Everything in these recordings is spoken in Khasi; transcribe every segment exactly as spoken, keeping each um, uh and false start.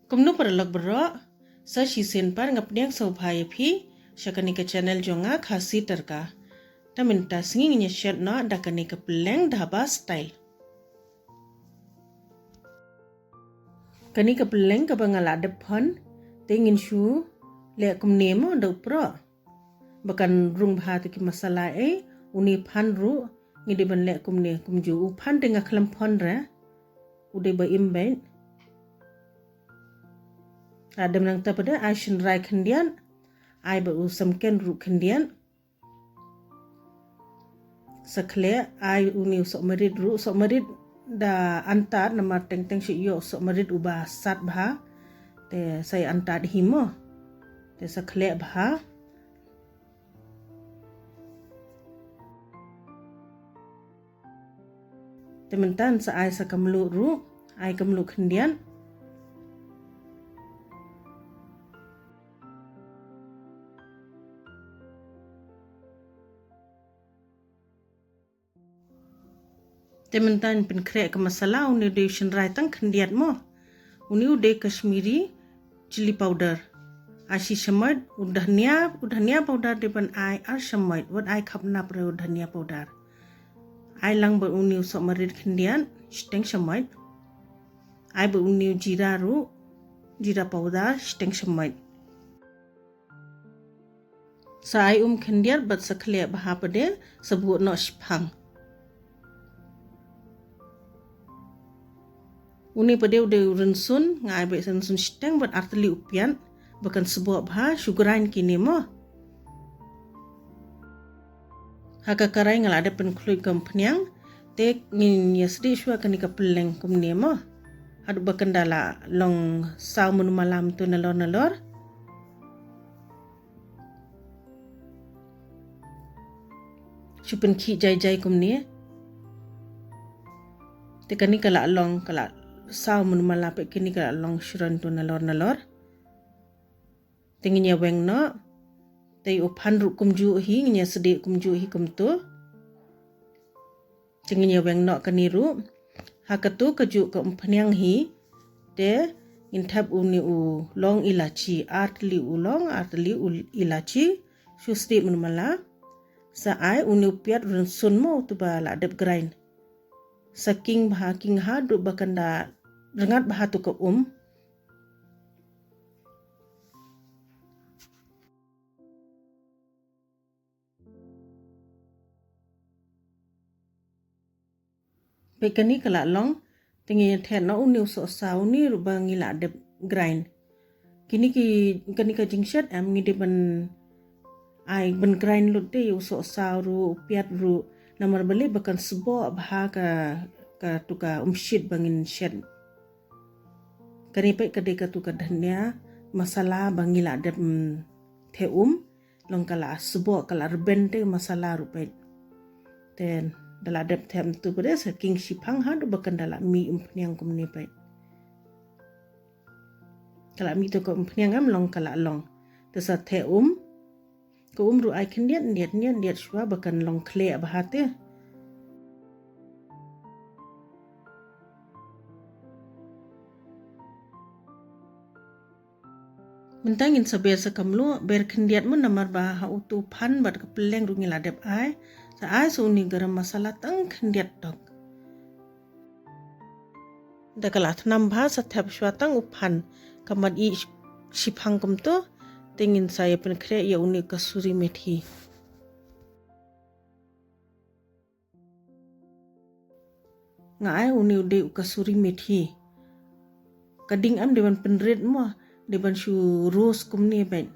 Kumno paralok baroh, sa shisien pat nga pdiang sngewbha ïa phi sha kane ka channel jong nga, Khasi Tadka. Te mynta sngi ngin ïa shet noh da kane ka pylleng dhaba style. Kane ka pylleng kaba nga la dep phon, te ngin shu leh kumne mo da u proh. Ba kan rung bha te ki masala ei, une phan ruh ngi dei ban leh kumne kumjuh. U phan te nga khlem phon re, u dei ba im beit. Hadem nangta pat de ai shynrai khyndiat, ai bad u samken ruh khyndiat. Sa khleh ai une u sohmarit ruh, sohmarit da antad namar teng teng shu ïoh sohmarit uba sat bha. Te sa ïa antad hi mo. Te sa khleh bha. Te mynta sa ai sa ka mluh ruh, ai ka mluh khyndiat. Te mynta ngin pynkhreh ka masala, une u dei u shynrai tang khyndiat mo. Une u dei Kashmiri chilli powder. Ai shi shamoit, u dhania, u dhania powder dei ban ai ar shamoit, wat ai khapnap re u dhania powder. Ai lang bad une u sohmarit khyndiat, shiteng shamoit. Ai bad une u jira ruh, jira powder, shiteng shamoit. Sa ai um khyndiat bad sa khleh bha pat de, sa buh noh shiphang. Une pat de u dei u rynsun, nga ai beit rynsun shiteng bad artylli u piat, ba kan sboh bha, shu grind kine mo. Ha ka karai nga la dep pynkhluit ka umphniang, te ngin ïa sdieh shuwa kane ka pylleng kumne mo. Haduh ba kan da la long saw mynmala mynta nalor nalor. Shu pynkhih jai jai kumne. Te kane ka la long, ka la saw mynmala pat kane ka la long shron tu nalor nalor. Te ngin ïa weng noh. Te u phan ruh kumjuh hi, ngin ïa sdieh kumjuh hi kumtu. Te ngin ïa weng noh kane ruh. Ha katu kajuh ka umphniang hi. Te ngin thep une u long ilachi, artylli u long, artylli u ilachi. Shu sdieh mynmala. Sa ai une u piat rynsun mo utu ba la dep grind. Sa king bha, king haduh ba kan da rngat bha tu ka um. Peit kane ka la long, te ngin ïa thied noh une u sohsaw une ruh ba ngi la dep grind. Kine ki, kane ka jingshet em ngi dei ban ai ban grind lut de ïa u sohsaw ruh, u piat ruh, namar balei ba kan sboh bha ka, katu ka umshit ba ngin shet. Kane peit ka dei katu ka dhania masala ba ngi la dep, mm, theh um. Long ka la sboh, ka la rben te masala ruh peit. Te da la dep thep tu pat de sa king shiphang haduh ba kan da la mih umphniang kumne peit. Ka la mih tu ka umphniang em long ka la long. Te sa theh um. Ka um ruh ai khyndiat, khyndiat, khyndiat, khyndiat shuwa ba kan long khleh bha te. Mynta ngin sa ber sa ka mluh, ber khyndiat mo namar ba ha utu u phan bad ka pylleng ruh ngi la dep ai. Sa ai sa une garam masala tang khyndiat tok. Da ka la thnam bha sa thep shuwa tang u phan, ka mat i shiphang kumtu, te ngin sa ïa pynkhreh ïa une u kasuri methi. Nga ai une u dei u kasuri methi. Ka ding em dei ban pynrit mo, dei ban shu roast kumne beit.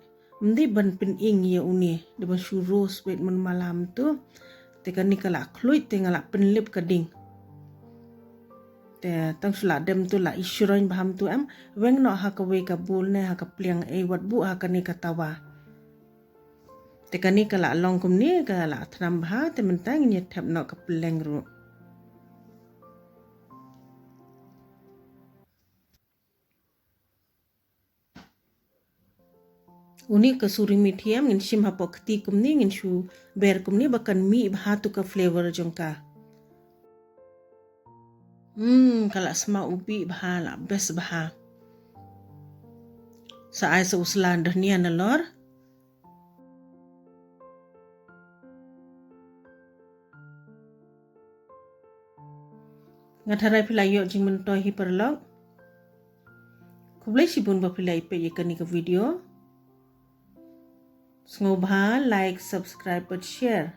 Ym dei ban pyning ïa une, dei ban shu roast beit mynmalam tu. Te kane ka la khluit te nga la pynlip ka ding. Te tang shu la dem tu la i shroin bha tu em, weng noh ha kawei ka bowl ne ha ka pliang ei wat buh ha kane ka tawa. Te kane ka la long kumne ka la thnam bha, te mynta ngin ïa thep noh ka pylleng ruh. Une u kasuri methi em ngin shim hapoh kti kumne, ngin shu ber kumne ba kan mih bha tu ka flavor jong ka. Hmm, ka la sma u bih bha, la best bha. Sa ai sa u sla dahnia nalor. Nga tharai phi la ïoh jingmyntoi hi paralok. Khublei shibun ba phi la ïa peit ïa kane ka video. Sngewbha like, subscribe bad share.